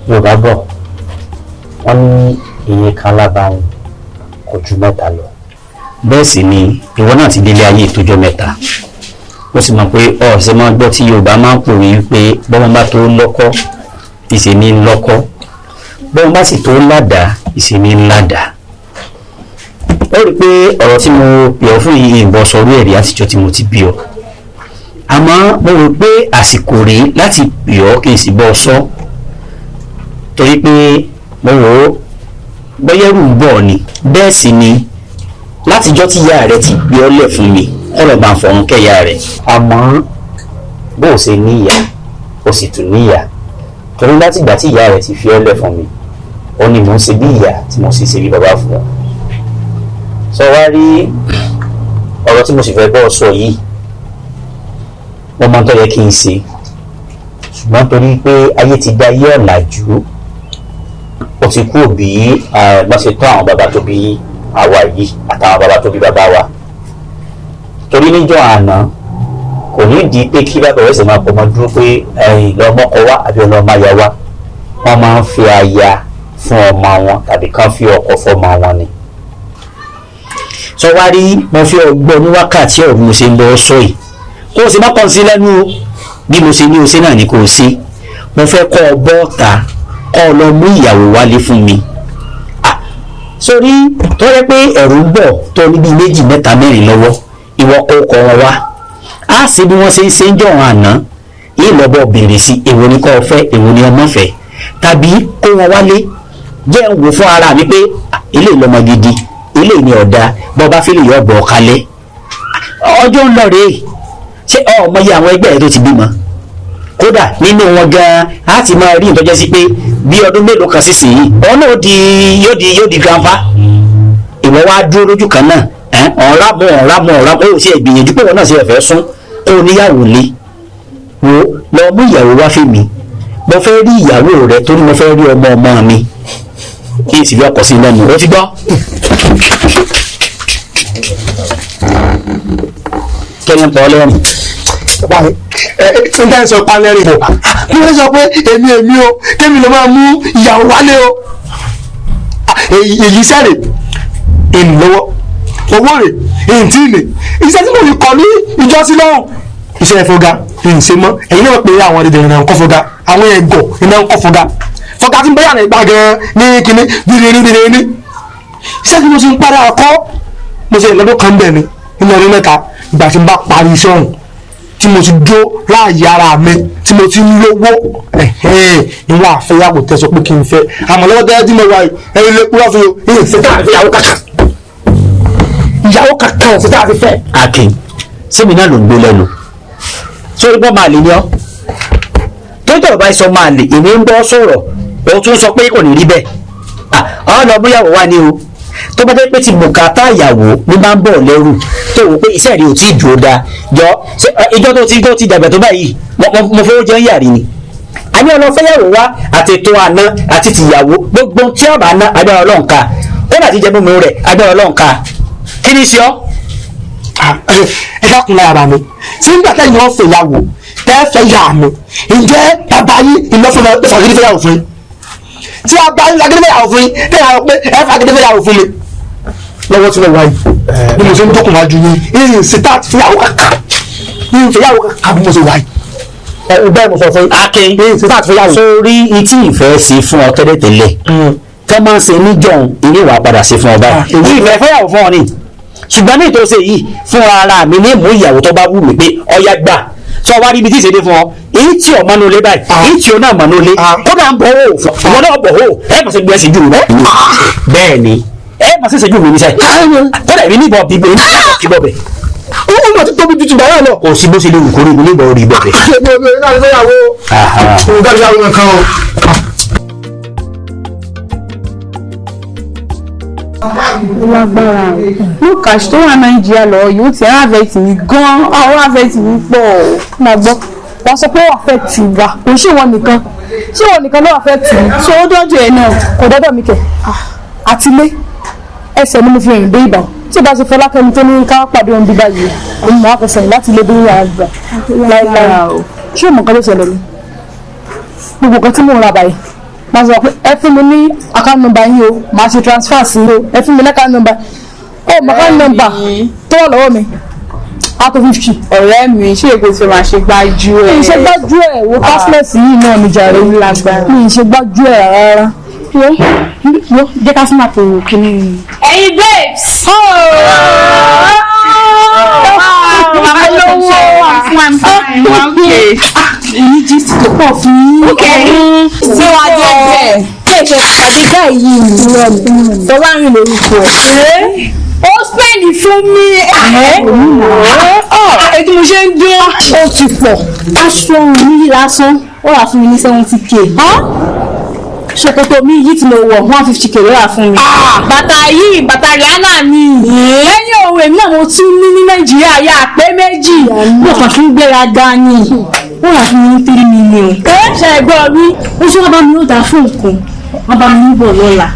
Yorùbá bọ̀, wọ́n ní iye kan lábàáhùn kò ju mẹ́ta lọ. Bẹ́ẹ̀ sì ni ìwọ náà ti délé ayé ìtójọ́ mẹ́ta, ó sì mọ̀ pé ọ̀sẹ̀ máa gbọ́ tí Yorùbá máa ń pòwe pé bọ́mọ bá tó lọ́kọ́ ìṣe ní lọ́kọ́, bọ́mọ bá sì tó ládàá ìṣe ní ládàá. Ó rí i pé ọ̀rọ̀ tí mo pè ọ́ fún yìí ìbọn sọrú ẹ̀rí àtijọ́ tí mo ti bí ọ, àmọ́ mo rò pé àsìkò rèé láti pè ọ́ kí n sì bọ́ ọ sọ, torí pé mo rò ó bọ́yẹ́rù ń bọ̀ ni. Bẹ́ẹ̀ sì ni látijọ́ tí ìyá rẹ ti gbé ọ lẹ̀ fún mi, kọ́lọ̀ bá ń fọ̀run kẹ́yà rẹ̀. Àmọ́ bó o ṣe níyà o sì tún níyà, torí látìgbà tí ìyá rẹ ti fi ọ lẹ̀ fún mi, ó ní mò ń ṣe bí ìyá tí mo sì ṣe bí bàbá fún ọ. Sọ wá rí ọ̀rọ̀ tí mo sì fẹ́ bọ́ ọ sọ yìí, mo máa ń tọ́ yẹ kí n ṣe, ṣùgbọ́n torí pé ayé ti da ayé ọ̀làjú, ó ti kú òbí bọ́n ṣe tọ́ àwọn bàbá tó bí àwa yìí àtàwọn bàbá tó bí bàbá wa. Torí níjọ́ àná kò ní di pé kí bàbá rẹ̀ sì máa pọ̀ mọ́ dúró pé ẹ̀yìn lọ́mọkọ wá àbí ọlọ́mọ aya wá. Wọ́n máa ń fi aya fún ọmọ wọn tàbí kán fi ọkọ fọ́mọ wọn ni. Sọ wá rí, mo fi ọgbọ́n ní wákàtí ọ̀rọ̀ mo ṣe ń lọ sọ yìí, kó o sì má kàn sí lẹ́nu o. Bí mo ṣe ní o ṣe náà ni kò ṣe. Mo fẹ́ kọ́ ọ bọ́ ta, kọ́ ọ lọ mú ìyàwó wálé fún mi. Sórí tó yẹ pé ẹ̀rù ń bọ̀ tó níbi méjì mẹ́ta mẹ́rin lọ́wọ́, ìwọ kó kọ́ wọn wá, á ṣe bí wọ́n ṣe ń ṣe ń jọ̀wọ́n àná yìí, lọ́bọ̀ béèrè sí èwo ni kò fẹ́, èwo ni ọmọ fẹ́, tàbí kó wọn wálé jẹ́ ń wò fún ara mi pé eléyìí lọ́mọ gidi, eléyìí ni ọ̀dà bọ́ bá fílẹ̀ yọ bọ̀ kalẹ̀. Ọjọ́ ń lọ rèé. Ṣé ọmọ yìí àwọn ẹgbẹ́ rẹ tó ti bímọ, kódà nínú wọn gan-an á ti máa rí ìtọ́jẹ́ sí pé bí ọdún mélòó kan sísìnyí òun náà di yóò di grandpa. Ìwọ wá dúró lójú kan náà, ọ̀nra mọ ọ̀nra mọ ọ̀nra ó sì gbìyànjú pé wọn náà ṣe ẹ̀fẹ́ sún kó níyàwó lé. Wo, lọ mú ìyàwó wá fún mi. Mo fẹ́ rí ìyàwó rẹ torí mo fẹ́ rí ọmọ ọmọ mi, kí n sì fi ọkọ̀ sí lẹ́nu. Ó ti gbọ́. Kí ni pọ̀ lẹ́rìn? Ẹ ẹ n tẹ́ sọ panẹ́rì bọ̀ bí wọ́n sọ pé èmi o, kémi ló máa mú ìyàwó wálé o. Èyí sẹ́rẹ̀ èmi lọ́wọ́ owó rẹ̀ èyí tí ní iṣẹ́ tí mo fi kọ́ ní ìjọsí lọ́hùn, iṣẹ́ ìfọ̀gá èyí ṣe mọ́. Ẹ̀yin náà pé àwọn ẹ̀dẹ̀ ìrìnà ń kọ́ fọ́gá, àwọn ẹ̀gọ́ ìrìnà ń kọ́ fọ́gá, fọ́gá tí ń bẹ́yà nígbà gan-an ní kíní bìrìrì bìrìrì. Iṣẹ́ tí mo ti ń padà kọ́, mo ṣe ìlọ́dún kan bẹ̀ ni nínú ọdún mẹ́ta. Ìgbà tí n bá parí iṣẹ́ ọ̀hún, tí mo ti dó láàyè ara mi, tí mo ti ń lówó, ìwọ̀n àfẹ́yàwó tẹ́ sọ pé kí n fẹ́. Àmọ́ lọ́wọ́ tẹ́lẹ̀ tí mo wà yìí, ẹ̀yin lè kúrọ́ fún yìí, ìyẹn ṣe tá àfẹ́yàwó kankan, ìyàwó kankan ṣe tá àfi fẹ́. Akin, sẹ́mi náà ló ń gbó lẹ́nu sórí bọ́ máa lè ní ọ́ tó tọ̀rọ̀ báyìí sọ máa lè èmi ń bọ́ sọ̀rọ̀, o tún sọ pé kò ní rí bẹ́ẹ̀. Ọ̀ lọ bóyàwó wà ní o. Tó bá jẹ́ pé ti bùkátà ìyàwó ní bá ń bọ̀ lẹ́rù tó wò pé iṣẹ́ rí o tí ì dúró dáa jọ, ìjọ tó ti dàgbà tó báyìí, mo fowó jẹun yàrí ni. Àní ọlọ́fẹ́yàwó wá, àtètò àná àti tìyàwó, gbogbo tí ọba ná, agbára Ọlọ́run ká ó láti jẹ mímu rẹ̀, agbára Ọlọ́run ká. Kí ni ṣe ọ́? Ẹ dákun lára mi sí nígbà tẹ́yìn wọn fẹ́ yàwó tẹ́ fẹ́ yà mí, ǹjẹ́ bàbá yín ìlọ́fẹ́ fàgídí fẹ́ yàwó fún yín? Tí a bá yín fàgídí fẹ́ yàwó fún yín, tẹ́ yàwó pé ẹ fàgídí fẹ́ yàwó fún mi lọ́wọ́ tí mo wá yìí, bí mo ṣe ń dọ́kùn wájú yín, ìyìn sí tá àti fẹ́yàwó kàkà, ìyìn fẹ́yàwó kàkà bí mo ṣe wá yìí, ẹ bẹ́ẹ̀ mo sọ fún yín. Akin, ìyìn sí tá àti fẹ́yàwó. Sórí etí ìfẹ́ ṣe fún ọ tẹ́lẹ̀tẹ́lẹ̀ tẹ́ máa ń ṣe níjọ̀hún, ilé ìwà padà ṣe fún ọ báyìí. Ìfẹ́ fẹ́yàwó fún ọ ni, ṣùgbọ́n ní ìtòsí yìí, fúnra ara mi ní mú ìyàwó tó bá wù mí pé ọya gbà. Sọ wá rí ibi tí ìṣèdè fún ọ, èyí tí ọ mọ́nú ilé báyìí, èyí tí ọ náà mọ́nú ilé, kódà ń bọ̀ ó ìwọ náà bọ̀ ó, ẹ mọ̀ sí gbé ẹsẹ̀ jù mí. Bẹ́ẹ̀ ni, ẹ mọ̀ sí ìṣẹ́jú mi níṣẹ́, kódà èmi níbọ̀ bí èmi níbọ̀ bẹ̀. Ó mọ̀ tí tóbi ju tìgbà náà lọ. Kò sí bó ṣe lè wù kórè mi níbọ̀ rí bọ̀ bẹ̀. Èmi ò ní láti fẹ́yàwó òun ká fẹ́yàwó nǹkan o. Ó lágbára o. No cash tó wà Nàìjíríà lọ yóò ti affect mi gan-an, àwọn affect mi pọ̀ o. Máa gbọ́, wọ́n sọ pé ó affect wa, kò ṣe ìwọ nìkan, ṣé ìwọ nìkan ló affect mi? So ó dọ́jọ́ ẹ̀ náà kò dọ́dọ̀ mi kẹ̀. Àtilé ẹsẹ̀ ni mo fi rìn dé Ìbàdàn. Tí ìbá ṣe Fọlákẹ́mi tó ní ká pàdé ohun bíbá yìí, òun mọ̀ á fẹsẹ̀ rìn láti ilé dé yàrá gbà láíláí. Ṣé o mọ̀ nǹkan tó ṣẹlẹ̀ ni? Gbogbo nǹkan tí mò ń ra báyìí, máa sọ pé ẹ fún mi ní account number yín o, màá ṣe transfer sí o, ẹ fún mi ní account number. Ó mọ̀ account number tó wà lọ́wọ́ mi, á tó 50. Ọ̀rẹ́ mi, ṣé èkó ti máa ṣe gbájú ẹ̀? Mi ì ṣe gbájú ẹ̀, wo cashless yìí náà mi jàre. Mi ì ṣe gbájú ẹ̀ rárá. Wo wo, jẹ́ ká snap o kíní. Ẹ̀yin babes. Alówó, I'm fine, I'm okay. Èyí gist tó pọ̀ fún yín. Ṣé wàá jẹ́ bẹ́ẹ̀? Ṣé ìṣe pàdé guy yìí ni? Fọlárin lórúkọ ẹ̀. Ó spend fún mi. Ètò mo ṣe ń dún. Ó ti pọ̀. Aṣọ mi yìí lásán, ó rà fún mi ní 70K. Ṣòkòtò mi yìí tí mo wọ̀, 150K ló rà fún mi. Bàtà yìí, bàtà Rihanna ni. Lẹ́yìn òun, èmi náà mo tún ní ní Nàìjíríà yà pé méjì. Mo kàn fi ń gbéraga ni. Ó rà fún mi ní 3 million. Ṣé ẹ gbọ́ rí? Ó ṣe wọ́n bá mi ó dà fún nǹkan. Wọ́n bá mi ń bọ̀ lọ́la.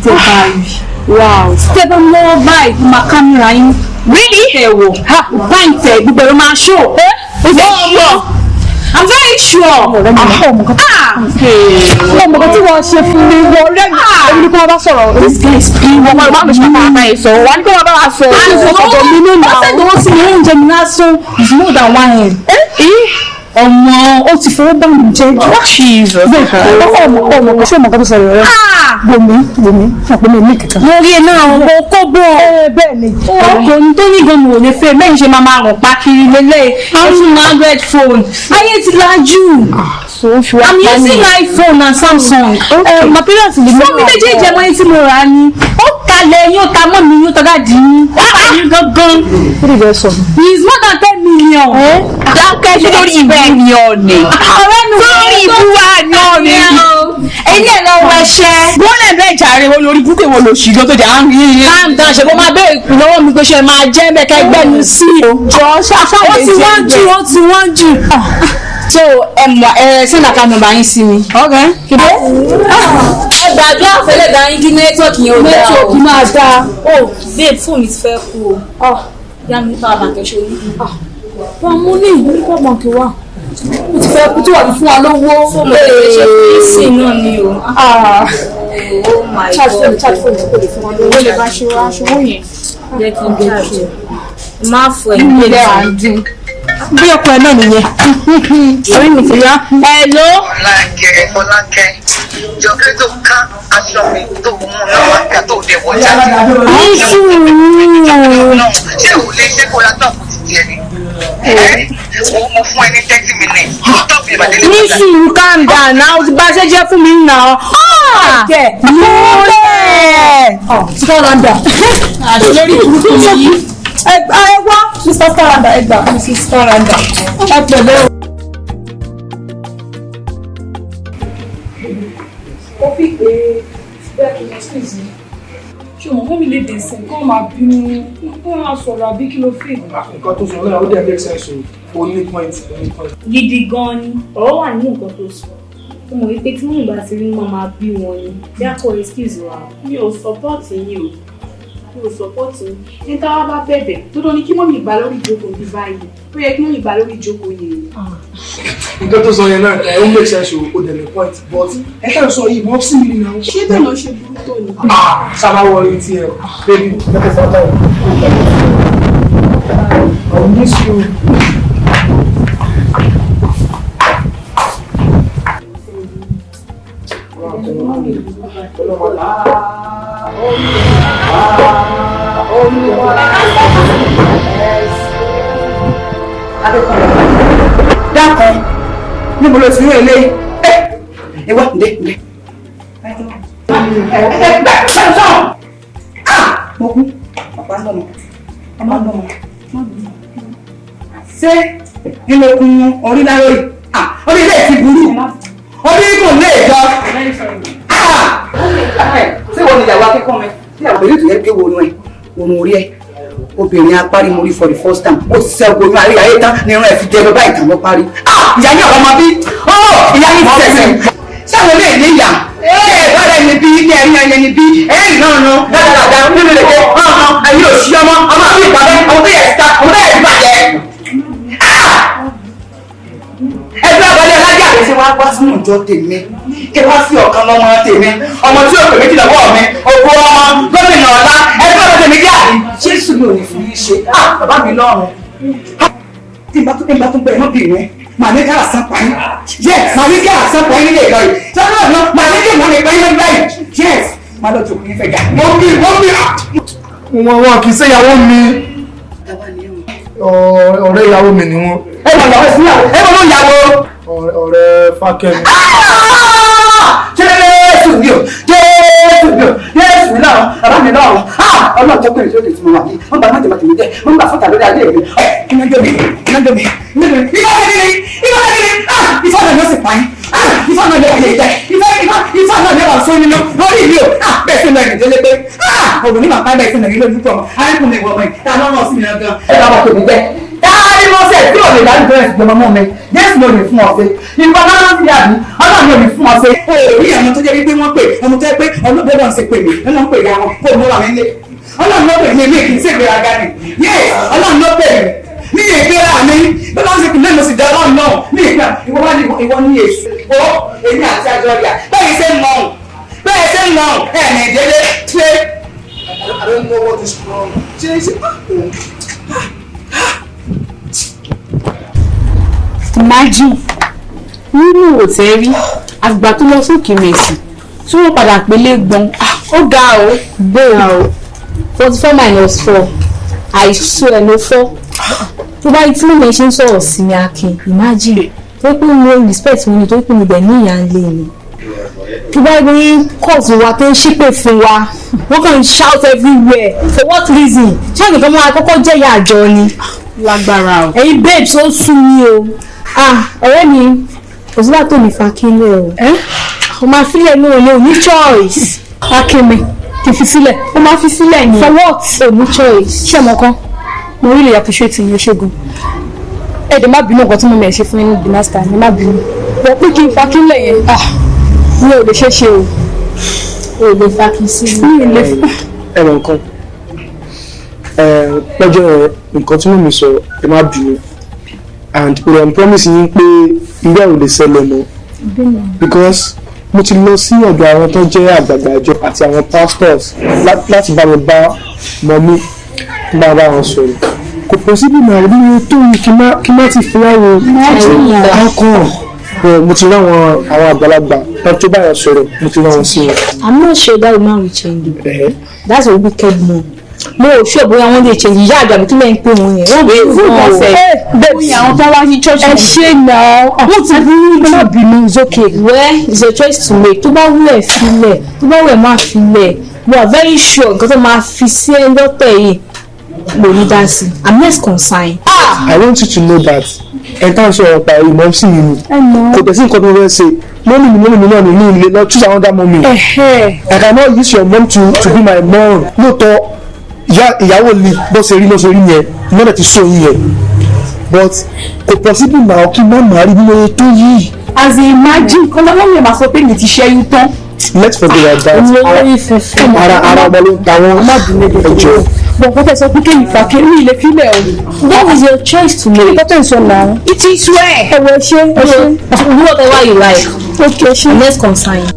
Tẹ bá rí. Tẹ bá mi lọ́wọ́ báyìí, mo máa kámẹ́rà yín. Really? Ẹ wò. Pàǹtẹ̀ gbogbo ẹ̀rọ máa ṣó. Ó mọ̀. I'm very sure. Ọmọ kan tí wọ́n ṣe fún mi, wọ́n ọ̀rẹ́ mi, èmi ni kí wọ́n bá sọ̀rọ̀. This guy is paying. Wọ́n máa ń ṣe bàbá ẹ̀ sọ̀rọ̀. Wọ́n ní kí wọ́n bá wa sọ̀rọ̀. Ó mi nínú ó sẹ́dọ̀ ó sì ní oúnjẹ mi lásán is more than 1M. Ọmọ ó ti fọwọ́ bá mi jẹ́ jù. Jesus. Ọmọ ọmọ kan, ṣé ọmọ kan tó sọ̀rọ̀ rẹ? Bomi bomi, fún àpò mi ní kankan. Mo rí iná àwọn ọmọ kó bọ̀. Ẹ bẹ́ẹ̀ ni. Ọkùnrin tó ní gan mo ò lè fẹ́ mẹ́rin ṣe máa máa rùn pa kiri lélẹ̀. Ó tún máa Android phone. Ayé ti lajú. I'm using iPhone and Samsung. My parents lè Fún mi méjèèjì ẹmọ yín tí mo rà ni. Ó talẹ̀ yín, ó ta mọ́ mi yín, ó ta dáàdì yín. Ó ta yín gangan. Kí ni ìjọ sọ? It's more than 10 million. Dákẹ́, ṣé lórí ìbú ni ọ ni? Ọ̀rẹ́ mi Lórí ìbú wa ni ọ ni. Ẹ̀yin ẹ̀ lọ wọ ẹṣẹ́. Wọ́n lè bẹ́ẹ̀ jàre, wo lórí búkẹ́, wo lò ṣì gan tó jẹ́ à ń rí i. Calm down, ṣe bó máa béèrè lọ́wọ́ mi pé ṣe máa jẹ́ mẹ́kẹ́ gbẹ́nu sí i. Jọ ṣáṣá Ó lè ti jẹ́ wọ́n jù, ó ti wọ́n jù. So ẹ mọ ẹ send account number yín sí mi. Okay. Ẹ gbàdúrà fẹlẹ dá yín kí network yẹn ó dáa o. Network máa dáa. O babe, fóònù mi ti fẹ́ kú o. Yá mi ní power bank, ẹ ṣe oní. Wọ́n mú ní ìlú ní pọ̀ bọ̀ǹkì wà. Ó ti fẹ́ kú tí wà ní fún wa lówó. Fóònù mi ṣe fún sí náà ni o. Oh my Charge phone, God. charge phone tí kò lè fún wa lówó. Ó lè bá ṣe wá aṣọ owó yẹn. Jẹ́ kí n charge ẹ̀. Má fọ ẹ̀yìn. Ilé à ń dín. Bí ọkọ ẹ náà nìyẹn. Orí mi ti yá. Hello. Fọlákẹ́, Fọlákẹ́, jọ kí ló tó ká aṣọ mi tó mú náà wá ká tó dẹ̀ wọ jáde. Ní sùúrù. Ṣé ò lè ṣe kó ra top ti tiẹ̀ ni? Ẹ́ wo, mo fún ẹ ní 30 minutes. Top yẹn bàtẹ́lẹ̀ Ní padà. sùúrù, calm down náà, o ti bá ṣe jẹ́ fún mi náà. Múlẹ̀. Starlander. Lórí burúkú mi yìí. Ẹ ẹ wá, Mr. Starlander, ẹ gbà, Mrs. Starlander. Ẹ pẹ̀lẹ́ o. Ó fi pé bẹ́ẹ̀ kí n excuse me. Ṣé o mọ̀ mọ́ mi lè dé sí kí wọ́n máa bínú, kí wọ́n máa sọ̀rọ̀, àbí kí ló fi? Nǹkan tó sọ náà ó dẹ̀ make sense o, ó ní point, ó ní point. Gidi gan ni ọ̀rọ̀ wà nínú nǹkan tó sọ. Mo mọ̀ wípé tí mò ń bá ti rí wọn máa bí wọn ni bí a kò excuse wa. Mi ò support yín o, mi ò support yín. Ní táwa bá bẹ̀bẹ̀ tó dán ní kí mummy gbà lórí ìjókòó bí báyìí, ó yẹ kí mummy gbà lórí ìjókòó yẹn. Nǹkan tó sọ yẹn náà ẹ ó make sense o, ó dẹ̀ ní point, but ẹ kàn sọ yìí mọ́ sí mi nìyẹn. Ṣé bẹ́ẹ̀ ló ṣe burú tó ni? Ah, sábà wọlé tiẹ̀, baby, lẹ́kọ̀ọ́ fún ọ̀tá yìí. I will miss you. Dákan, níbo ló ti rí eléyìí? Ẹ ẹ wá, ǹdẹ ǹdẹ. Ẹ ẹ gbà sọ̀rọ̀. Ah, mo kú, ọ̀pá ń dọ̀mọ̀, ọmọ ń dọ̀mọ̀. Ṣé ìlòkùn orí láró yìí? Ah, orí ilé ti burú, orí kò lè jọ. Ah, ṣé wọ́n ní ìyàwó akẹ́kọ̀ọ́ mi? Ṣé àwọn obìnrin tó yẹ pé wọnú ẹ̀ wọnú orí ẹ̀? Obìnrin apárí mo rí for the first time. Ó ti sẹ́ ogun ayé ayé tán ní irun ẹ̀ fi jẹ́ bàbá ìtàn ló parí. Ah, ìyá yín ọ̀rọ̀ máa bí. Ó ìyá yín ti sẹ̀sẹ̀. Sáwọn lè ní ìyá. Ṣé ẹ bá rẹ̀ ní bí ní ẹ̀rí ẹni bí ẹ̀rí náà nu dáadáa nínú lè dé ọ̀hún ẹ̀yìn òṣì ọmọ ọmọ àbí ìpàdé ọmọ tó yẹ síta ọmọ tó yẹ sí bàjẹ́. Ah! ìjọ tèmi kí wá sí ọ̀kan lọ́mọ tèmi ọmọ tí òkè méjì lọ́wọ́ mi òkú ọmọ gómìnà ọ̀la ẹgbẹ́ ọ̀rọ̀ tèmi díà ní. Jésù mi ò ní fún yín ṣe ah bàbá mi lọ́run tí n bá tún gbẹ mọ́bìnrin màá ní kára sán pààyàn yes màá ní kára sán pààyàn nílé ìlọ yìí sọ́dọ̀ náà màá ní kí màá ní pààyàn báyìí yes màá lọ jòkó yín fẹ́ gà. Mọ́mí wọn kì í ṣe ìyàwó mi, ọ̀rẹ́ ìyàwó mi ni wọ́n. Ẹ mọ̀ lọ́wọ́ sí ìyàwó, ẹ mọ̀ lọ́ ìyàwó. Ọ̀rẹ́ Fákẹ́mi. Jésù mi o, Jésù mi o, Jésù mi náà, bàbá mi náà, ọlọ́run tó pè mí sókè tí mo wà ní, wọ́n bá má tèmi tèmi jẹ́, wọ́n bá fọ́tà lórí ayé mi. Iná jó mi, iná jó mi, iná jó mi, ifá náà nílé, ifá náà nílé, ifá náà ni ó sì pa yín, ifá náà ni ó yẹ jẹ, ifá náà ni ó wà sún nínú lórí mi o, bẹ́ẹ̀ sí lọ ìrìnjẹ́ lé pé, ògùn ní màá pa bẹ́ẹ̀ sí lọ ìrìn lójú pọ̀ mọ́, arákùnrin ìwọ ọmọ yìí, ta lọ́rọ̀ sí mi náà gan. Ẹ bá wọn tèmi jẹ́, dáadé mọ́sẹ̀ tí ò lè dájú tó ẹ̀sìn gbọmọ mọ́ mi, Jésù ló lè fún ọ ṣe, ìgbà náà ti dàbí, Ọlọ́run ló lè fún ọ ṣe. Orí àwọn tó jẹ́ wípé wọ́n pè, ọmọ tó jẹ́ pé ọlọ́gbọ́dọ̀ ń ṣe pè mí, wọ́n ń pè ya wọn, kó múra mi lé. Ọlọ́run ló pè mí, èmi kì í ṣe ìgbéraga ni. Yes, Ọlọ́run ló pè mí. Ní ìgbéra mi, bí wọ́n ṣe pè mí, mo sì dá Ọlọ́run náà. Ní ìgbà, ìwọ wá ní ìwọ ní èṣù. Ó, èmi àti àjọ ìyá. Bẹ́ẹ̀ ṣe ń lọ́hùn, bẹ́ẹ̀ ṣe ń lọ́hùn, ẹ̀mí ìdílé ṣe. I don't know what is wrong. Ṣé ṣe Imagine nínú òtẹ́ rí àgbà tó lọ sókè mẹ̀sì tí wọ́n padà pélé gbọ́n ó ga o. Bẹ́ẹ̀ o, 44 - 4 àìsú ẹ̀ ló fọ́. Tó bá tí mo ṣe ń sọ̀rọ̀ sí mi Akin, imagine tó pé mo respect mi ni tó pé mo dẹ̀ ní ìyá ń lé mi. Tó bá rí court wa tó ń ṣépè fún wa, wọ́n kàn ń shout everywhere for what reason? Ṣé àgbẹ̀kan máa kọ́kọ́ jẹ́ ìyá àjọ ni? Lágbára o. Ẹ̀yin babes ó sú mi o. Ọ̀rẹ́ mi, kò sígbà tó mi fa kílẹ̀ o. O máa fílẹ̀ ní òní, ò ní choice. Akínmi, kì í fi sílẹ̀. O máa fi sílẹ̀ ni. For what? O ní choice. Ṣé mo kàn? Mo really appreciate yín, ṣẹ́gun. Ẹ dẹ̀ má bínú nǹkan tí mo mẹ̀ ṣe fún yín the last time, má bínú. Wọ́n pé kí n fa kílẹ̀ yẹn. Mi ò lè ṣe é ṣe o. O ò lè fa kí sí mi. Mi ò lè fa. Ẹ mọ̀ nǹkan. Lọ́jọ́ nǹkan tí mo mi sọ, ẹ má bínú. And we are promise yín pé irú ẹ̀ ò lè ṣẹlẹ̀ mọ́ because mo ti lọ sí ọ̀dọ̀ àwọn tó jẹ́ àgbààgbà ìjọ àti àwọn pastors láti bá mi bá mọ́mí bá bá wọn sọ̀rọ̀. Kò possible náà bí mo tó yìí kí má ti fi láwọn akọ. Mo ti rán àwọn àgbàlagbà tó bá yẹn sọ̀rọ̀, mo ti rán wọn sí wọn. I'm not sure that woman will change it. That's a wicked move. Mo ò ṣe bóyá wọ́n lè change ìyá àgbà tó lẹ́yìn pé wọ́n yẹn. Wọ́n bí fún ìkọsẹ̀. Bẹ́ẹ̀ àwọn tó wá sí church. Ẹ ṣe náà. Wọ́n ti burú jù. Má bínú, it's okay. Well, it's a choice to make. Tó bá wúlẹ̀ filẹ̀, tó bá wúlẹ̀ má filẹ̀. We are very sure nǹkan tó máa fi sí ẹ lọ́tẹ̀ yìí ló ní dá sí. I'm less concerned. I want you to know that ẹ tá n sọ̀rọ̀ pa ìmọ̀ sí yìí ni kò tẹ̀sí nǹkan tó fẹ́ ṣe. Mọ́mì mi náà ní ilé lọ choose another mommy. I cannot use your mom to be my mom. Lóòótọ́ ìyàwó li bó ṣe rí ló ṣe rí yẹn, mọ́lẹ̀ ti sọ yín yẹn, but kò possible náà kí má má rí nínú tó yìí. As in imagine kọ́lá lọ́mọ yẹn máa sọ pé mi ti ṣẹ́yún tán. Let's forget about that. Ara ọmọ ló ń ta wọ́n ẹjọ́. Bọ̀ kó tẹ̀ sọ pé kéyìn fà kí ní ilé fílẹ̀ o. That is your choice to make. Kí ni kọ́tẹ̀ sọ náà? It is well. Ẹ̀wọ̀ ṣe ẹ ṣe. Do whatever you like. Okay, ṣe. I'm less concerned.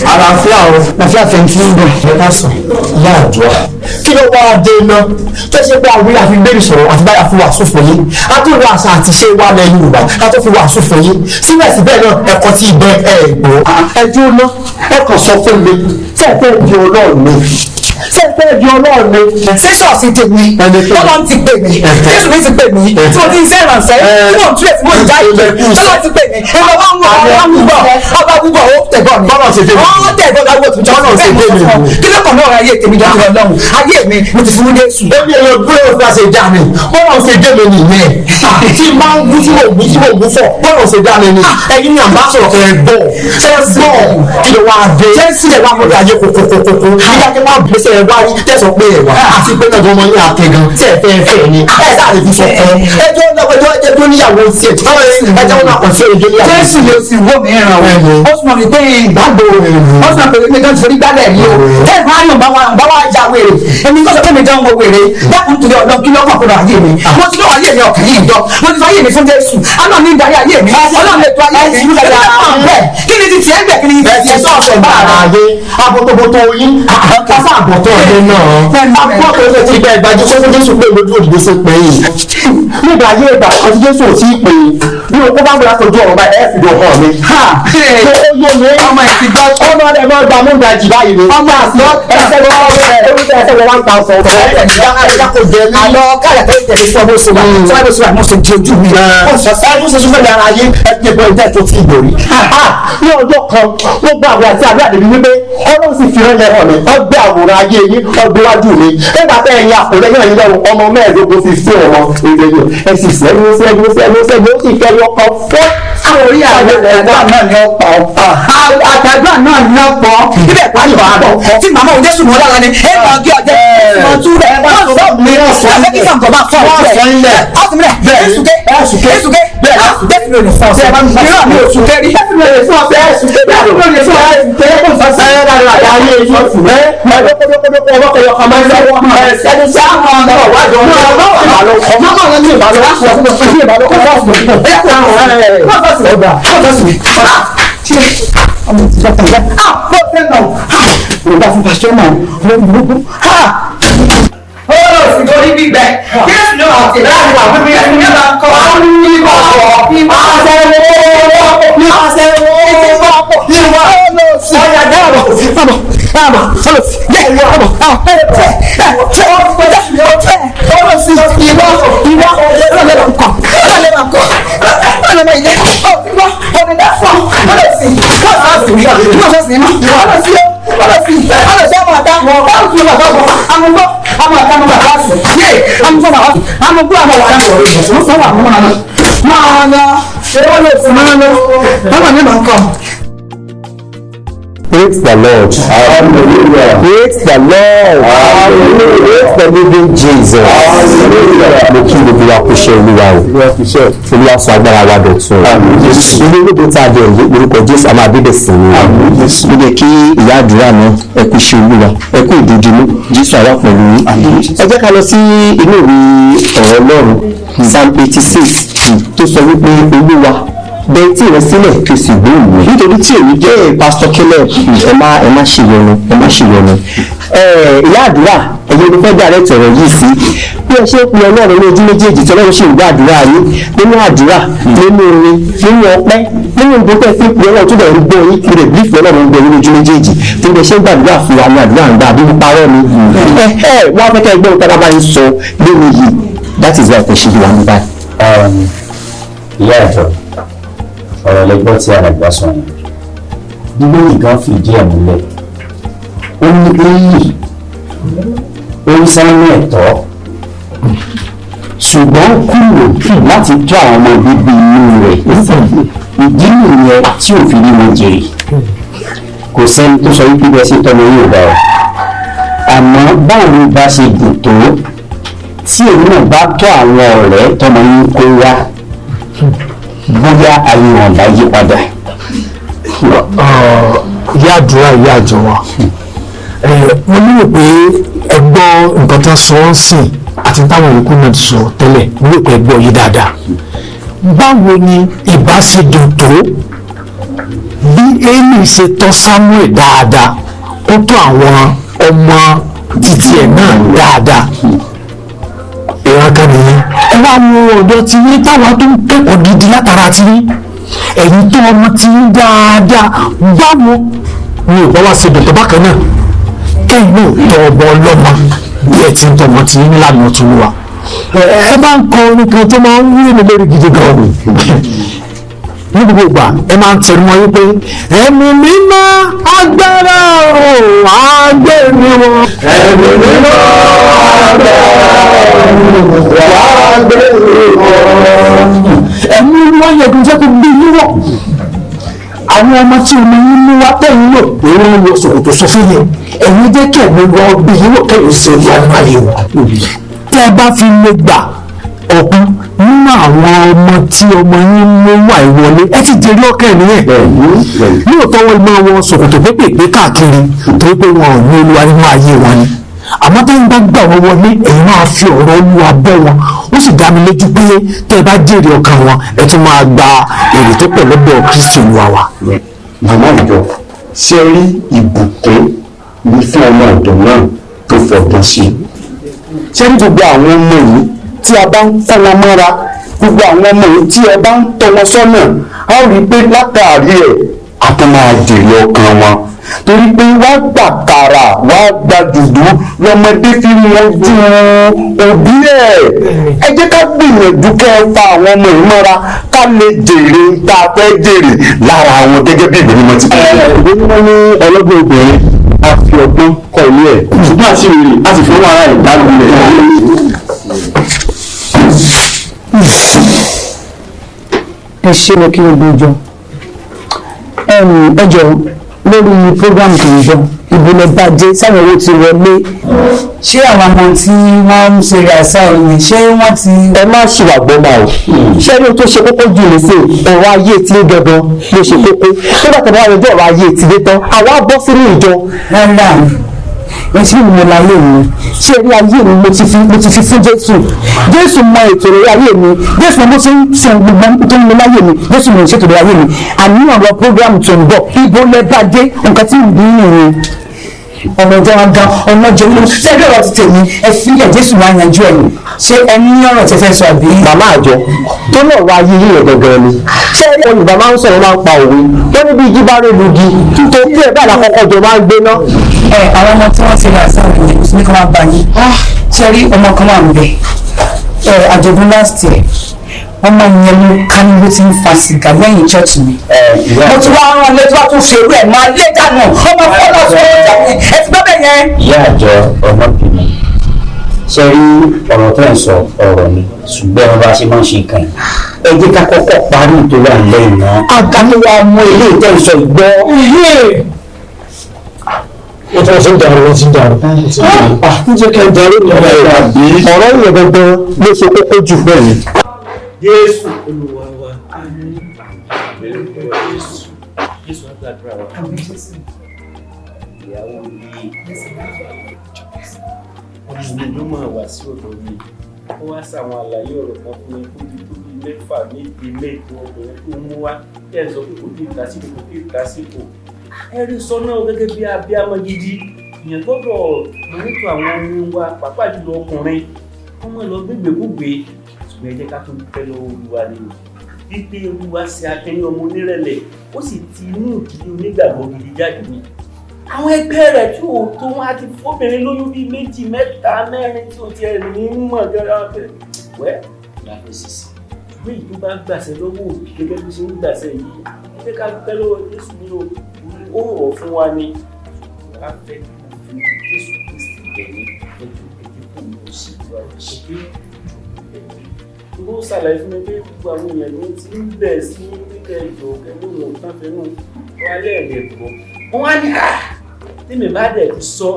Àlàáfíà o, àlàáfíà fẹ̀ǹtì ń bọ̀ ẹ ká sàn ìyá àdúrà. Kí ló wá dé iná tó ṣe pé àwọn àfi gbèrú sọ̀rọ̀ àti báyà fún wàásù fún yín, a tún wọ àṣà àti ṣe wà lẹ Yorùbá, a tún fi wàásù fún yín, síbẹ̀síbẹ̀ náà ẹ̀kọ́ tí ibẹ̀ ẹ̀ gbọ́. Ẹ dúró ná, ẹ kàn sọ fún mi, ṣé ẹ fẹ́ di Ọlọ́run ni? Ṣé ẹ fẹ́ di Ọlọ́run ni? Ṣé ṣọ́ọ̀ṣì tèmi tọ́lọ́ ti pè mí, Jésù mi ti pè mí, tí mo ti ń sẹ́rànṣẹ́, tí mo ń túlẹ̀, tí mo ń já ìpè, tọ́lọ́ ti pè mí, ẹ̀rọ wa ń wọ ọba wúbọ̀, ọba wúbọ̀ ó tẹ̀gbọ́n mi, Bọ́lá ṣe dé mi. ó tẹ̀gbọ́n mi, àwọn òtún Bọ́lá ṣe dé mi. kí ló kàn náà ayé tèmi jọ Ọlọ́run, ayé mi mo ti fún Jésù. Èmi èrò gbé òfin àṣẹ ìjà mi, bọ́lá ṣe dé mi nìyẹn. Tí máa ń wú tí mò ń wú tí mò ń wú fọ̀, bọ́lá ṣe dá mi ni. Ẹ̀yin ni àbá sọ̀rọ̀ kẹ́ ẹ gbọ́. Ṣé ẹ gbọ́? Kí ló wá dé? Ṣé sílẹ̀ wá mọ́tò ayé kókókókó? Nígbà tí wọ́n gbèsè ẹ wá rí tẹ̀sán pé ẹ wá àti pé náà ọmọ yín àtẹ̀gàn tí ẹ fẹ́ fẹ́ ni ẹ sáà lè fi sọ fún ẹjọ́ ẹjọ́ níyàwó tiẹ̀ ẹjọ́ náà kàn sí ẹjọ́ níyàwó. Jésù ló sì wó mi ràn o. Ó sọ mi pé ìgbàgbọ́ ó sọ pé mi kan forí gbálẹ̀ mi o. Tẹ́lẹ̀ máa ń yàn bá wa ya wèrè. Èmi kò sọ pé mi jẹun wo wèrè. Dákun torí ọ̀dọ́ kí lọ́kàn kúrò ayé mi. Mo ti lọ́wọ́ ayé mi ọ̀kàn yìí jọ. Mo ti sọ ayé mi fún Jésù. Àná mi ń darí ayé mi. Ọlọ́run lè tó ayé mi. Kí ni ti tiẹ̀ ń bẹ̀ kí ni ti tiẹ̀ sọ̀rọ̀ sọ̀rọ̀ bá ara ayé abotoboto yín kásá àbọ̀tọ̀ ọ̀dẹ náà. Àbọ̀tọ̀ ọ̀dẹ ti gba ìgbàjú sọ́kún Jésù pé lójú òdìdó sí pé yìí. Nígbà ayé ìgbà kan tí Jésù ò tí ì pè é bí o kó bá gbọ́dọ̀ kojú ọ̀rọ̀ báyìí ẹ̀ fi dùn hàn mi. Ṣé ó yé mi? Ọmọ ìsìn gbọ́. Ọmọ rẹ̀ máa gba múndàjì báyìí ni. Ọmọ àti ẹsẹ̀ wọn ẹsẹ̀ wọn 1000. Àlọ́ káyà tó tẹ̀lé fún ọmọ oṣù wa. Sọ́wọ́n oṣù wa mo ṣe di ojú mi. Ẹ̀ẹ́dún ṣe súnmọ́ ní ara yé ẹ̀ẹ́dún ẹ̀gbọ́n ìjẹ́ tó ti gbòrí. Ní ọjọ́ kan, wọ́n gba àwọn àti àdúrà débi wípé Ọlọ́run sì fi ránṣẹ́ hàn mí. Wọ́n gbé àwòrán ayé yín, wọ́n gbé wájú mi. Nígbà tẹ́ ẹ̀yin àpòlẹ́ yẹn lọ́rùn ọmọ 15 15 ọmọ èdè yìí. Ẹ sì sẹ́yìn sẹ́yìn sẹ́yìn sẹ́yìn ó sì fẹ́ yọkọ̀ fún. Àwọn orí àgbàdua náà ni ó pọ̀. Àgbàdua náà ni ó pọ̀. Ibẹ̀ parí wà á bọ̀. Tí màmá òun Jésù mọ́ lára ni, ẹ máa gé ọjẹ́ mọ́ tú rẹ̀. Wọ́n sọ mi wọ́n sọ mi. Kí sàǹkọ̀ bá fọ́ ọ̀rọ̀ ẹ̀. Ọ̀sùn mi rẹ̀. Èsùké. Èsùké. Jésù mi ò lè fọ́ ọ̀sẹ̀. Ìrọ̀ mi ò sùn kẹ́rí. Jésù mi ò lè fọ́ ọ̀sẹ̀. Jésù mi ò lè fọ́ Praise the Lord. Hallelujah. Praise the Lord. Hallelujah. Praise the living Jesus. Hallelujah. Mo kí gbogbo wa kú iṣẹ́ Olúwa o. Olúwa sọ agbára wa dọ̀tun. Ilé ológo tá a dẹ̀ yìí orúkọ Jésù a máa bíbẹ̀ sí ni. Mo lè kí ìyá àdúrà náà ẹ kú iṣẹ́ Olúwa ẹ kú ìdójúmú Jésù àwa pẹ̀lú yín. Ẹ jẹ́ ká lọ sí inú ìwé ọ̀rọ̀ Ọlọ́run Psalm 86 tó sọ wípé Olúwa bẹ́ẹ̀ tí rẹ sílẹ̀ kí o sì gbóhùn mi. Nítorí tí èmi jẹ́ pásítọ̀ Caleb ẹ má ṣe yọnu ẹ má ṣe yọnu. Ìyá àdúrà ẹ̀yin ló fẹ́ dàrẹ́ tọ̀rọ̀ yìí sí. Bí ẹ ṣe ń pe Ọlọ́run ní ojú méjèèjì tí Ọlọ́run ṣe ń gbọ́ àdúrà yín nínú àdúrà nínú orin nínú ọpẹ́ nínú ìgbésẹ̀ tí pe Ọlọ́run tó dẹ̀ ń gbọ́ yín kúrẹ̀ bí ìfẹ́ Ọlọ́run ń gbọ́ yín ní ojú méjèèjì tí bí ẹ ṣe ń gbàdúrà fún wa ní àdúrà ń gbà bí mo parọ́ ni. Wọ́n á fẹ́ kẹ́ ẹ gbọ́ ohun tí a bá ń sọ lórí yìí that is why kò ṣe ìwà mi báyìí. Ìyá ìjọ ọ̀rọ̀ lẹ́gbọ́ tí alàgbà sọ yẹn Bíbélì gan fìdí ẹ̀ múlẹ̀ ó ní Élì ó ń sáré ẹ̀tọ́ ṣùgbọ́n kúrò láti tọ́ àwọn ọmọ bíbí inú rẹ̀ ìdí nìyẹn tí ò fi rí wọn jèrè kò sẹ́ni tó sọ wípé bẹ́ẹ̀ sí tọ́mọ yóò bá ọ àmọ́ báwo ló bá ṣe dùn tó tí èmi náà bá tọ́ àwọn ọ̀rẹ́ tọmọ yín kó wá bóyá ayé wọn bá yí padà. Ìyá àdúrà ìyá àjọ wa mo lérò pé ẹ gbọ́ nǹkan tó ń sọ ọ́ sìn àti táwọn olùkú náà ti sọ tẹ́lẹ̀ mo lérò pé ẹ gbọ́ yìí dáadáa. Báwo ni ìbá ṣe dùn tó bí Élì ṣe tọ́ Samuel dáadáa ó tọ́ àwọn ọmọ títí ẹ̀ náà dáadáa ìran kan nìyẹn. Ẹ wá wo ọ̀dọ́ tí yín táwa tó ń kẹ́kọ̀ọ́ gidi látara tí yín ẹ̀yin tó ọmọ tí yín dáadáa báwo ni ò bá wá ṣe dọ̀tọ̀ bákan náà kẹ́yìn náà tọ ọmọ ọlọ́mọ bí ẹ ti ń tọmọ tí yín nílànà tó wà. Ẹ bá ń kọ orin kan tó máa ń wúlò mi lórí gidi gan ní gbogbo ìgbà ẹ máa ń tẹnu mọ́ wípé ẹ̀mí mímọ́ agbára ò agbẹ́ni wọn. Ẹ̀mí mímọ́ agbára ò agbẹ́ni wọn. Ẹ̀mí mímọ́ yẹ kó jẹ́ kó gbé yín wọ̀. Àwọn ọmọ tí omi yín mú wá tẹ̀yìn lò pé wọ́n wọ ṣòkòtò sọ fún yẹn, ẹ̀yin jẹ́ kí ẹ̀mí lọ gbé yín wò kẹ́yìn sí olúwa nínú ayé wọn. Tẹ́ ẹ bá fi lè gbà ọ̀kan nínú àwọn ọmọ tí ọmọ yín mú wà ìwọlé, ẹ ti jèrè ọkàn nìyẹn. Lóòótọ́ wọn máa wọ ṣòkòtò pépèpé káàkiri torí pé wọn ò ní olúwa nínú ayé wọn ni, àmọ́ tẹ́yìn bá gbà wọ́n wọlé, ẹ̀yin máa fi ọ̀rọ̀ olúwa bọ́ wọn. Ó sì dá mi lójú pé tẹ́ ẹ bá jèrè ọkàn wọn, ẹ tún máa gba èrè tó pọ̀ lọ́dọ̀ Kristi olúwa wa. Màmá ìjọ, ṣe rí ìbùkún ní fún ọmọ ọ̀dọ̀ náà tó fọgbọ́n sí i. Ṣé ní gbogbo àwọn ọmọ yìí tí a bá ń kọ́ wọn mọ́ra, gbogbo àwọn ọmọ yìí tí ẹ bá ń tọ́ wọn sọ́nà, a ó rí i pé látàrí ẹ̀ a tún máa jèrè ọkàn wọn, torí pé wá gbà kàrà wá gba dùdú lọmọdé fi mọjú òbí ẹ̀. Ẹ jẹ́ ká gbìyànjú kẹ́ ẹ fa àwọn ọmọ yìí mọ́ra ká lè jèrè tá a fẹ́ jèrè lára wọn gẹ́gẹ́ bí ìwé mímọ́ ti kọ́. Ìwé mímọ́ ní ọlọ́gbọ́n obìnrin a fi ọgbọ́n kọ́ ilé ẹ̀, ṣùgbọ́n àti rèrè a sì fọwọ́ ara ẹ̀ dá lulẹ̀. Ẹ ṣe mo kí gbogbo ìjọ. Ẹ jọ, lórí program tó ń bọ̀, ìbò lè bàjẹ́ sáwọn owó ti wọlé? Ṣé àwọn ọmọ tí wọ́n ń ṣe àṣà òyìn, ṣé wọ́n ti. Ẹ má ṣìwà gbọ́ máa o. Ṣé ní o tó ṣe kókó jù ní sí ọ̀rọ̀ ayé tí ń gangan ló ṣe kókó. Nígbà tó bá wà lójú ọ̀rọ̀ ayé tí dé tán, àwa bọ́ sínú ìjọ. Rárá, ẹ ṣé mo láyé mi, Ṣé rí ayé mi, mo ti fi fún Jésù. Jésù mọ ètò lórí ayé mi. Jésù mọ bó ṣe ń ṣe gbogbo tó ń lọ láyé mi. Jésù mọ ìṣètò lórí ayé mi. Àní ọ̀rọ̀ program tó ń bọ̀, ibo lẹ bá dé? Nǹkan tí mo bí nìyẹn. Ọmọ ìjọ wa gan, ọmọ jẹ olóhùn sẹ́gbẹ́ ọ̀rọ̀ ti tèmi, ẹ fílẹ̀, Jésù máa yanjú ẹ̀. Ṣé ẹ ní ọ̀rọ̀ tẹ fẹ́ sọ àbí. Màmá àjọ tó náà wá ayé yìí gangan ni. Ṣé Yorùbá máa ń sọ̀rọ̀, máa ń pa òwe, wọ́n ní bí igi bá rẹ̀ lugi tó kí ẹ̀ báyìí lákọ́kọ́ jọ máa ń gbéná. Ẹ àwọn ọmọ tí wọ́n ti rà sáà ní ní kí wọ́n bá yín ṣe rí ọmọ kan wà níbẹ̀ ẹ àjọ̀dún last year, ọmọ yẹn ló ká ní ló ti ń fa sìgá lẹ́yìn church mi. Mo ti wá rán létí, wá tún ṣe irú ẹ̀ máa lé dànù. Ọmọ fọlọ́ sọ ọ́ jà ní ẹ ti gbọ́ bẹ́ẹ̀ yẹn. Ìyá àjọ, ọmọbìnrin, ṣe rí ọ̀rọ̀ tó ń sọ, ọ̀rọ̀ ni, ṣùgbọ́n ẹ bá ṣe máa ń ṣe nǹkan yìí, ẹ jẹ́ ká kọ́kọ́ parí ìtòwà lẹ́yìn náà ká tó wá mú ilé ìtẹ̀sọ̀ ìgbọ́. Wọ́n ti ń dàrú, wọ́n ti ń dàrú. Ń jẹ́ kí n dàrú ní ọ̀rọ̀ ọ̀rọ̀ yẹn gangan ló ṣe kókó jù bẹ́ẹ̀ ni. Jésù Olúwa wa. Lórúkọ Jésù. Jésù á gbàdúrà wa. Ìyàwó mi. Ọmọ mi ló máa wá sí ọ̀dọ̀ mi. Ó wá sàwọn àlàyé ọ̀rọ̀ kan fún mi kó ti tó bí mẹ́fà, méje, mẹ́jọ obìnrin tó mú wá. Tẹ́ ẹ̀ sọ pé kò tí ì tásìkò, kò tí ì tásìkò. Ẹ rí sọ náà gẹ́gẹ́ bí abiyamọ gidi. Èèyàn gbọ́dọ̀ mọ́nítọ̀ àwọn ọmọ wa, pàápàá jùlọ ọkùnrin. Wọ́n mọ̀ lọ gbégbèkúgbè, ṣùgbọ́n ẹ jẹ́ ká tún dúpẹ́ lọ́wọ́ Olúwa ni o, wípé Olúwa ṣe akẹ́yìn ọmọ onírẹ̀lẹ̀, ó sì ti inú ìdílé onígbàgbọ́ gidi jáde ni. Àwọn ẹgbẹ́ rẹ̀ tí ò tó wọn á ti fóbìnrin lóyún bíi méjì, mẹ́ta, mẹ́rin tí ò tiẹ̀ ní mọ̀ gẹ́gẹ́ pé wẹ́ láfẹ́ sísì. Ṣùgbọ́n èyí tó bá gbàṣẹ lọ́wọ́ òbí gẹ́gẹ́ bí ṣe ń gbàṣẹ yìí, ẹ jẹ́ ká dúpẹ́ lọ́wọ́ Jésù ní o. Ó rọ̀ fún wa ni wàá fẹ́ kó fi Jésù Kristi bẹ̀rẹ̀ ẹjọ́ ẹjẹ́ kò ní o sì wá ṣe. Ó ṣàlàyé fún mi pé gbogbo àwọn èèyàn ló ti ń bẹ̀ sí pípẹ́ ìjọ pẹ̀lú òun tán fẹ́ràn wọn lẹ́ẹ̀lẹ́ gbọ́. Wọ́n wá ní tèmi bá dẹ̀ ti sọ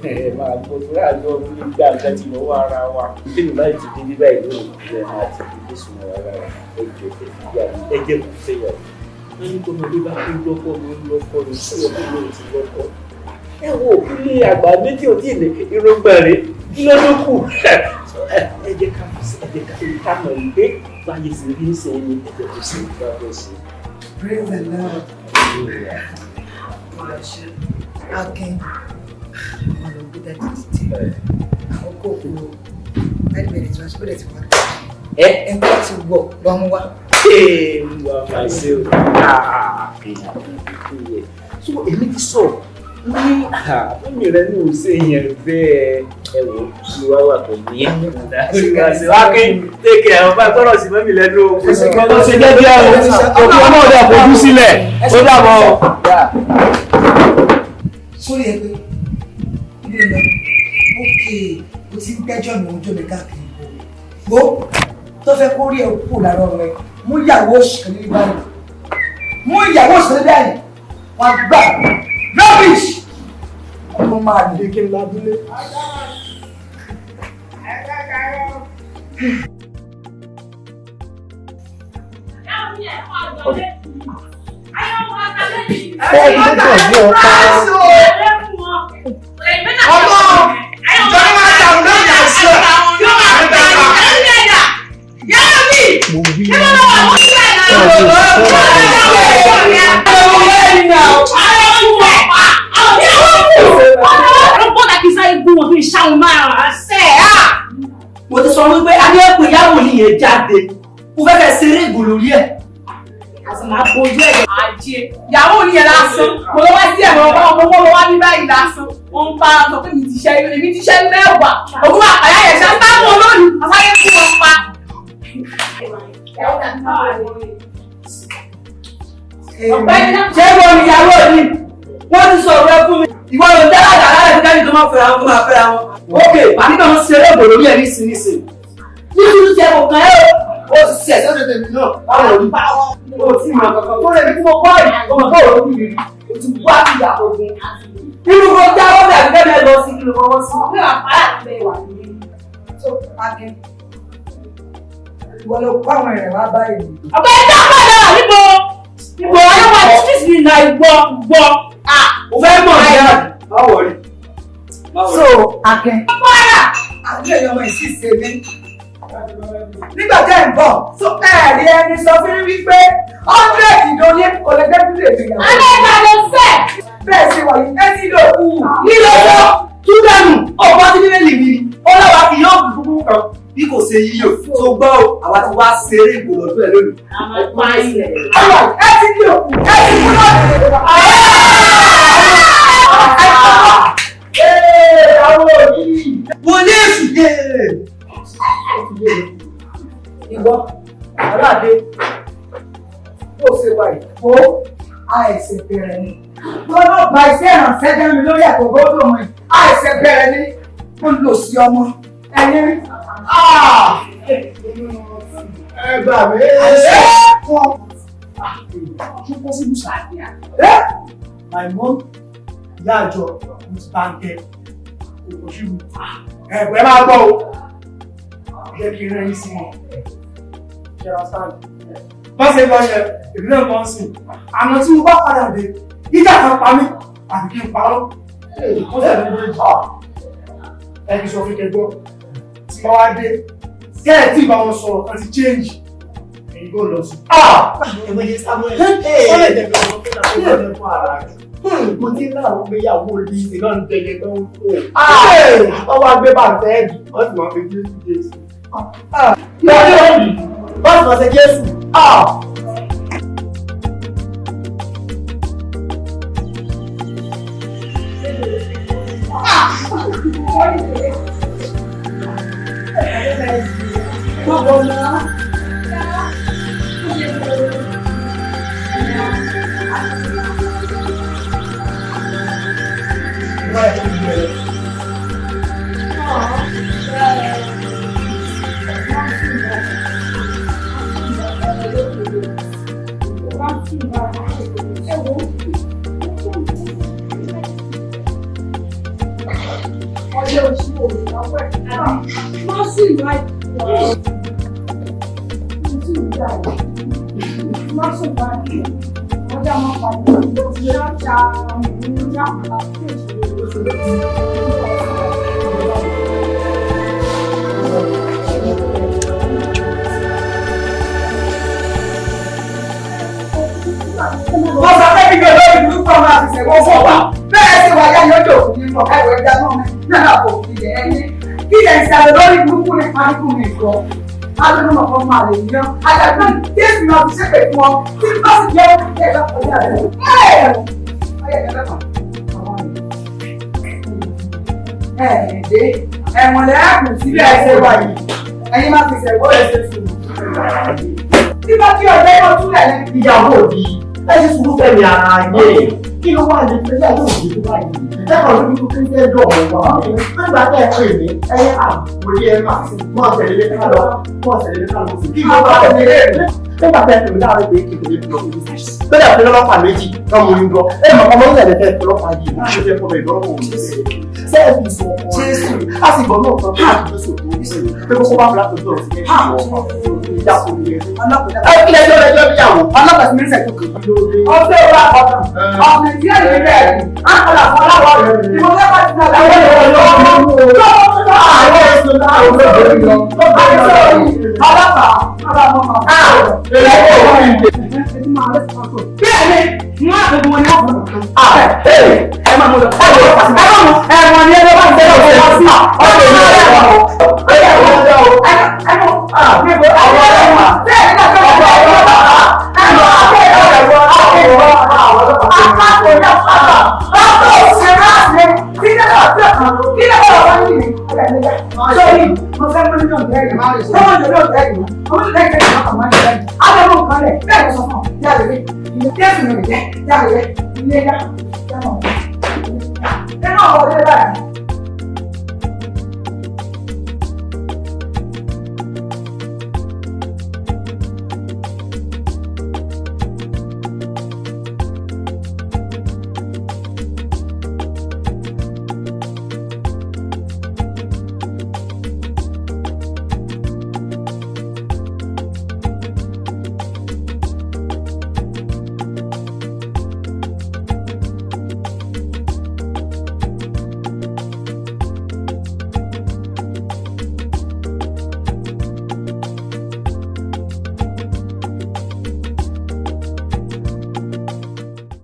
ẹ máa gbọ́ tó ráàjọ mi gba nǹkan ti lọ́wọ́ ara wa. Tèmi bá ti dé bíbá ìlú ìlú ẹ̀ máa ti fi Jésù mọ́ ara wa. Ẹ jọ, ẹ fi yà mí, ẹ jẹ́ kó fẹ́ yà mí. Wọ́n ní kó ọmọdé bá kú lọ́kọ́ ló ń lọ́kọ́ ní sí ọdún ló ti lọ́kọ́. Ẹ wo òkúlé àgbà méjì ò tí ì ní irúgbọ̀n rẹ̀, kí ló ló kù? Ẹ jẹ́ ká ẹ jẹ́ ká mọ̀ pé báyìí sì rí ṣe ní ẹ̀jẹ̀ tó ṣe bá bẹ́ẹ̀ ṣe. Praise the Lord. Akin, wọn lọ gbé dájú títí. Àkókò òkú láti bẹ̀rẹ̀ tí wọ́n ṣe bẹ̀rẹ̀ tí wọ́n. Ẹ ẹ̀kọ́ ti wọ̀ lọ́ mú wá. Ee, wà á ṣe o. So èmi ti sọ ní àbúmi rẹ ní òsè yẹn bẹ́ẹ̀. Ẹ wò ó, wá wà pẹ̀lú yẹn. Wákì tẹ́kẹ̀ àwọn bá gbọ́dọ̀ sí mọ́mí lẹ́nu o. Ó ṣe jẹ́jẹ́ o, òkú ọmọ ọdẹ àfojú sílẹ̀, ó dàbọ̀. Sórí ẹ pé ibi lọ, ókè o ti ń gbẹ́jọ́ mi, ojú mi káàkiri gbó tó fẹ́ kó rí ẹ kú lára ọmọ ẹ. Mú ìyàwó òṣìkè ní báyìí, mú Mú ìyàwó òṣèré báyìí wọn gbà rubbish. Ọmọ máa lè kí n lábúlé. Mo ti sọ wípé adéẹ̀pẹ̀ ìyàwó nìyẹn jáde mo fẹ́ fẹ́ ṣeré ìgò lórí ẹ̀. Máa bojú ẹ̀ ajé ìyàwó ní ẹ̀ lásán mo lọ wá sí ẹ̀rọ ọba ọmọ owó lọ wá ní báyìí lásán ó ń bá a sọ pé mi ti ṣe èmi ti ṣe mẹ́wàá ògùn àpàyà yẹn ṣe ń bá wọn lónìí àsáyé fún wọn pa. Ṣé mo ní ìyàwó mi wọ́n ti sọ̀rọ̀ ẹ fún mi ìwọ ló ń dára dára rẹ̀ kíkẹ́ tó máa fẹ́ra wọn tó máa fẹ́ra wọn. Ok màá nígbà wọn ṣeré ìgò lórí ẹ̀ nísinsìnyí nítorí tí ẹ kò kàn ẹ́ o ó ti ṣe ẹ̀sẹ̀ tèmi náà báwo ni o ti mọ kankan tó rẹ̀ mi tí mo kọ́ yìí o mọ̀ báwo ló ń rí o ti wá ìyá ogun nínú kó já wọ́n dàbí kẹ́mi lọ sí kí ló fọwọ́ sí. Ìwọ ló kó àwọn ẹ̀rẹ̀ wá báyìí. Ọ̀pẹ ẹ̀dá padà níbo níbo ayé wa street ni na ìgbọ́ gbọ́. O fẹ́ mọ̀ ní àná báwo rí. So Akin. Àbí ẹ̀yin ọmọ ìṣìṣẹ́ mi. Nígbà tẹ́ ń bọ̀, so ẹ̀rí ẹni sọ fún mi wípé 100 ìdóní kò lè gbé bílẹ̀ ìgbéyàwó. Alẹ́ ìgbà ló fẹ́. Bẹ́ẹ̀ ṣe wà yìí, ẹ ti lò kú. Nílò sọ túdánù ọ̀pọ̀ tí bíbélì mi ni ó láwa kì yóò kú kúkú kan bí kò ṣe yíyò tó gbọ́ o àwa ti wá ṣeré ìgò lọ́dún ẹ̀ lónìí. Ẹ ti lò kú, ẹ ti kú lọ́dún. Wọlé èsì dé. Ìwọ, aráàdé, bó ṣe wà yìí, ó àìsè bẹ̀rẹ̀ ni. Lọ́nà bá iṣẹ́ ìrànṣẹ́ jẹ́ mi lórí ẹ̀kọ́ gbọ́dọ̀ mọ̀ yìí, àìsè bẹ̀rẹ̀ ni. Ó lò sí ọmọ ẹni rí. Ẹ gbà mí. Àìsè fún ọ. Ṣé possible sir? My mom, ìyá àjọ, mo ti bá ń tẹ. Kò possible. Ẹ máa gbọ́ o. Jẹ́ kí n rẹ́ yín sí wọn. Ṣẹ́ra sáàlì. Bá ṣe lọ yẹ, èmi náà lọ sí. Àná tí mo bá padà dé, ìjà kan pa mí, àbí kí n parọ́. Ó sì ní méjì. Ẹ kì í sọ fún kẹgbọ́. Tí mo wá dé, kẹ́ ẹ̀ tí ìbá wọn sọ̀rọ̀ kan ti change. Èyí kò lọ sí. Ẹ̀wọ̀n yẹn Samuel. Ó lè jẹ́ pé ọmọ tó dàgbà fún ara rẹ̀. Mo ti ń láwọn gbéyàwó orí ìsìn náà ń tẹ̀lé tó ń fò. Wọ́n wá gbé bàtẹ́ ẹ̀dì, wọ́n sì máa fi Jésù Jésù. Wọ́n sì máa ṣe Jésù. Wọ́n sọ pé bíbí olórí burúkú ọmọ àfìsẹ̀ wọ́n fọ́ wa. Bẹ́ẹ̀ sì wà yá yọjọ́ òkú ní ọ̀ká ìwé ẹja náà mi náà kò fi jẹ ẹni. Kí lè ṣe àlọ́ lórí burúkú ní paríkù mi gbọ́. Alónú ọkọ̀ máa lè yan. Àjàgbọ́n Jésù náà fi ṣépè fún ọ. Tí bá sì jẹ́ ẹ̀ bá kọjá rẹ̀. Ẹ̀ẹ́dẹ́ ẹ̀wọ̀n lẹ́ẹ̀kùn síbẹ̀ ẹ̀ṣẹ̀ wà yìí. Ẹ̀yin máa fi ṣẹ̀wọ́ ẹ̀ṣẹ̀ sùn. Tí bá kí ọjọ́ yóò túlẹ̀ ní. Ìyàwó òbí ẹ ṣe sùúrù fẹ́mi ara yé. Kí ló wà ní pẹ̀lú àyè òjì tó báyìí? Lẹ́kọ̀ọ́ ló ní kí n dọ̀ wọ́n wá. Nígbà tẹ́ ẹ pè mí, ẹyẹ àwòrán ẹ máa mọ̀ tẹ̀lé lé ká lọ, mọ̀ tẹ̀lé lé ká lọ. Kí ló wà ní nígbà tẹ́ ẹ pè mí láàárọ̀ pé kí n tẹ̀lé lọ. Bẹ́ẹ̀ ni ọlọ́pàá méjì náà mo ń lọ. Ẹ mọ̀ ọmọ ìlẹ̀ fẹ́ ọlọ́pàá yìí, mo ṣe fẹ́ fọmọ ìdánwò òun. Sẹ́ẹ̀fì sọ ọkọ rẹ̀. A sì gbọ́ náà tán káàkiri sókè pé kókó bá fìlà tó dọ̀rọ̀ sí ìjà kò ní ẹ. Ẹ kí lẹ́jọ́ lẹ́jọ́ bí àwọn. Ọlọ́pàá ti mínísẹ̀ tó kàn. Ọ̀sẹ̀ wa ọ̀kan. Ọ̀sẹ̀ Nàìjíríà lè bẹ̀rẹ̀. Á kọlà fún aláwọ̀ rẹ̀. Ìmọ̀ fẹ́ bá ti náà láwọn ọ̀rọ̀